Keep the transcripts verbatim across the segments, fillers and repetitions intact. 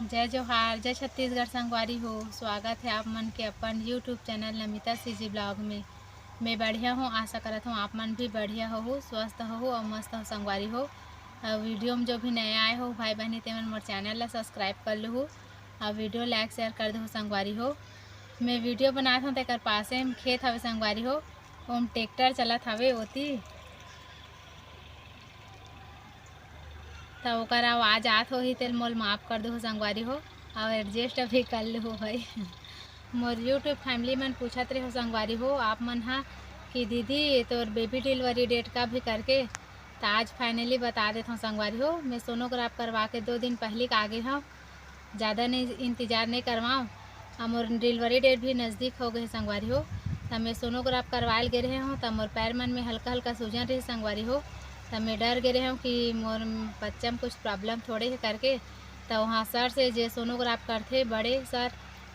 जय जोहार, जय छत्तीसगढ़ संगवारी हो। स्वागत है आप मन के अपन YouTube channel Namita CG blog में। मैं बढ़िया हूँ, आशा करत हूँ आप मन भी बढ़िया होहू, स्वस्थ होहू और मस्त हो संगवारी हो। और वीडियो में जो भी नया आए हो भाई बहनी, तेमन मोर चैनल ला सब्सक्राइब कर लूहू और वीडियो लाइक शेयर कर दो संगवारी हो। मैं वीडियो बनात हूँ तेकर पासे में खेत हवे संगवारी हो, ओम ट्रैक्टर चलत हवे ओती, त ओकर आवाज आत होही तेल मोल माफ कर दो संगवारी हो, और एडजस्ट अभी कर लूहू भाई। मोर YouTube फैमिली मन पूछत रहे हो संगवारी हो आप मन हा कि दीदी तोर बेबी डिलीवरी डेट का भी करके, त आज फाइनली बता देत हूँ संगवारी हो। मैं सोनोग्राफ करवा के दो दिन पहली का आगे हूँ, ज़्यादा नहीं इंतजार नहीं करवाओ। अब मोर डिलीवरी डेट भी नज़दीक हो गए संगवारी हो। त मैं सोनोग्राफ करवाए गे रहे हूँ, त मोर पैर मन में हल्का हल्का सूजन रहे संगवारी हो। त मैं डर गे रहे हूँ कि मोर बच्चा में कुछ प्रॉब्लम थोड़े है करके। त वहाँ सर से जे सोनोग्राफ करथे बड़े सर,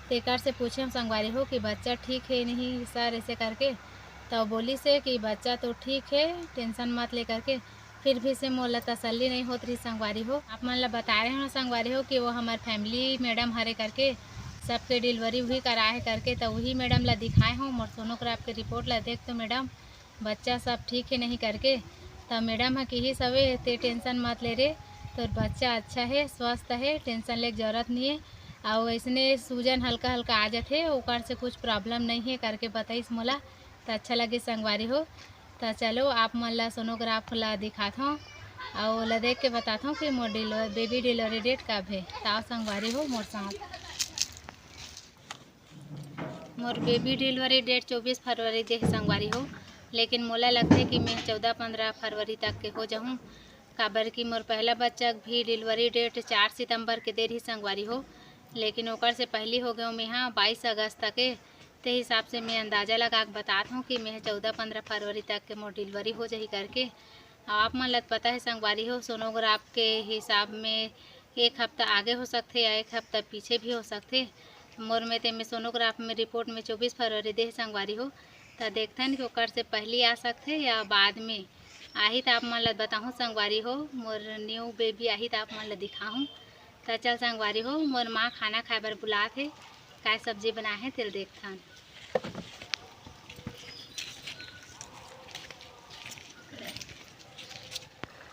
तेकर से पूछे हम संगवारी हो कि बच्चा ठीक है नहीं सर ऐसे करके। त बोली से कि बच्चा तो ठीक है, टेंशन मत ले करके। फिर भी से मोला तसल्ली नहीं होत रही संगवारी हो। आप मन ला बताए रहे हो संगवारी हो कि वो हमार फैमिली मैडम हरे करके, सबके डिलीवरी वही कराए है करके। त वही मैडम ला दिखाए हो मोर सोनोग्राफ के रिपोर्ट ला, देख तो मैडम बच्चा सब ठीक है नहीं करके। त मैडम ह किही सवे ते टेंशन मत ले रे, तोर बच्चा अच्छा है, स्वस्थ है, टेंशन ले जरूरत नहीं है। और ऐसने सूजन हल्का हल्का आ जाथे, ओकर से कुछ प्रॉब्लम नहीं है करके बताइस मोला। त अच्छा लगे संगवारी हो। त चलो आप मन ला सोनोग्राफ ला दिखात हूँ और ओला देख के बतात हूँ कि मोर डिलीवर बेबी डिलीवरी डेट कब है। त आओ संगवारी हो मोर साथ। मोर बेबी डिलीवरी डेट चौबीस फरवरी दे हे संगवारी हो, लेकिन मोला लगथे कि मैं चौदह पंद्रह फरवरी तक के हो जाहूँ, काबर कि मोर पहला बच्चा भी डिलीवरी डेट चार सितंबर के दे रही संगवारी हो, लेकिन ओकर से पहली हो गए मैं हाँ बाईस अगस्त तक के। ते हिसाब से मैं अंदाज़ा लगा के बतात हूँ कि मैं चौदह पंद्रह फरवरी तक के मोर डिलीवरी हो जाही करके। आप मन ल पता है संगवारी हो, सोनोग्राफ के हिसाब में एक हफ्ता आगे हो सकथे या एक हफ्ता पीछे भी हो सकथे। मोर में ते में सोनोग्राफ में रिपोर्ट में चौबीस फरवरी दे हे संगवारी हो, त देखथन कि ओकर से पहली आ सकथे या बाद में आही, त आप मन ल बताहूँ संगवारी हो। मोर न्यू बेबी आही, त आप मन ल दिखाहूँ। त चल संगवारी हो, मोर माँ खाना खाए बर बुलात हे, काय सब्जी बनाए हे तेल देखथन।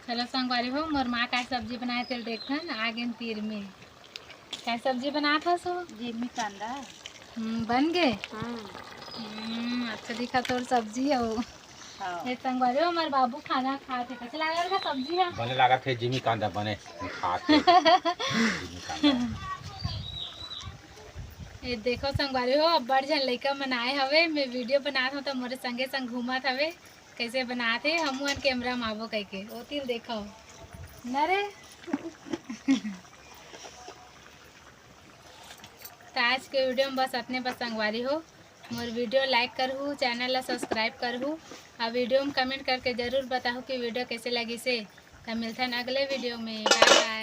चलो संगवारी हो, मोर माँ काय सब्जी बनाए तेल देखथन। आ गेन तीर में। काय सब्जी बनात हस हो? जिमी कांदा। हम्म, बन गे? हाँ। हम्म, अच्छा दिखा तोर सब्जी है वो। हाँ। ये संगवारी हो, हमारे बाबू खाना खात हे। कैसे लागल का सब्जी है? बने लागत हे जिमी कांदा बने खात हे। जिमी कांदा। ये देखो संगवारी हो, अब्बड़ झन लइका मन आए हवे, मैं वीडियो बनात हूँ त मोरे संगे संग घूमत हवे। कैसे बनात हे, हमू मन कैमरा में आबो कहिके। ओतिल देखो न रे। त आज के वीडियो में बस अतने बस संगवारी हो। मोर वीडियो लाइक करहू, चैनल ला सब्सक्राइब करहू, और वीडियो में कमेंट करके जरूर बताहू कि वीडियो कैसे लगिस हे। त मिलथन अगले वीडियो में। बाय बाय।